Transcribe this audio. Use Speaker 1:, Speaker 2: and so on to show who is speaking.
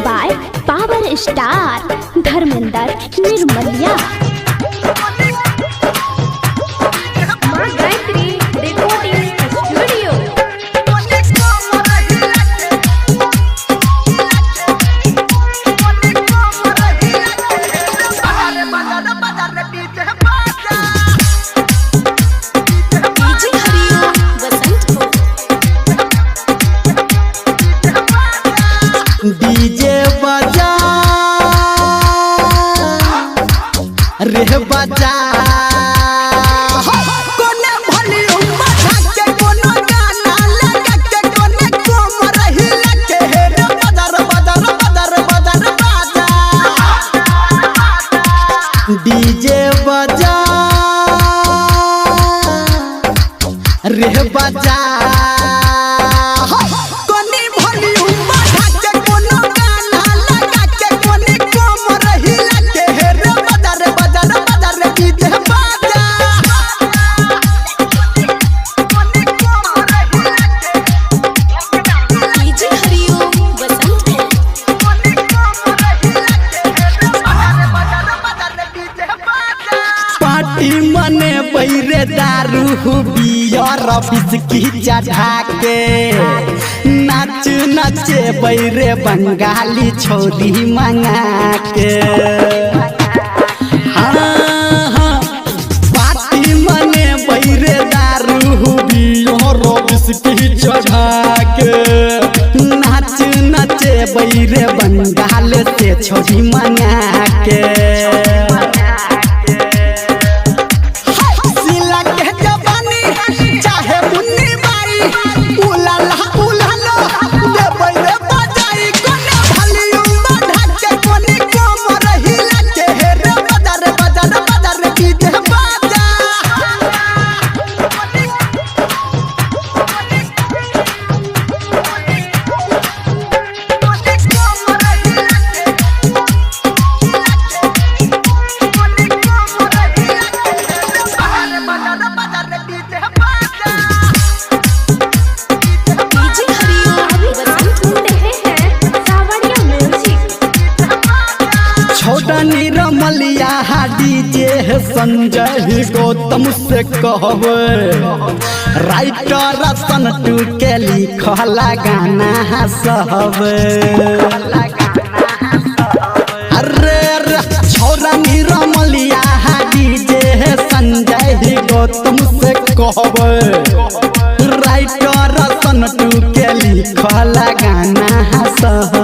Speaker 1: By power star Dharmendra Nirmaliya.
Speaker 2: Maa Gayatri recording studio.
Speaker 1: DJ Hariom Basantpur.
Speaker 3: DJ बजा रे बजा, कोने volume बढ़ा के कोनो गाना लगा के कोने कोमर हिला के हे रे बदर बदर बदर बदर बाजा। डीजे बजा रे बजा, कोने वॉल्यूम बढ़ा के कोनो गाना लगा के कोने कोमर हिला के हे रे बदर बदर बदर डीजे बाजा।
Speaker 1: डीजे हरिओम बसंतपुर।
Speaker 3: पार्टी मने बैरे दारू बियर बिस्की चढ़ा के नाच नाचे बैरे बंगाली छोरी मंगा के। हाँ, हाँ, पार्टी मने बैरे दारू बियर बिस्की चढ़ा के नाच नाचे बैरे बंगाल से छोरी मंगा के। सिला के जवानी चाहे मुन्नी बाई, उलाला उलालो देबै रे बजाई। कोने वॉल्यूम बढ़ा के कोने कोमर हिला के हे रे बदर बदर बदर डीजे बाजा।
Speaker 1: डीजे हरिओम
Speaker 2: अभी आप
Speaker 1: बसंतपुर।
Speaker 2: सुन रहे हैं सावरिया म्यूजिक।
Speaker 3: छोटा निरमलिया डीजे संजय गौतम से कहबे, राइटर सन्टू के लिखला गाना सहबे। अरे अरे छोरा निरमलिया डीजे संजय गौतम से कहबे, राइटर सन्टू के लिखला गाना सहबे।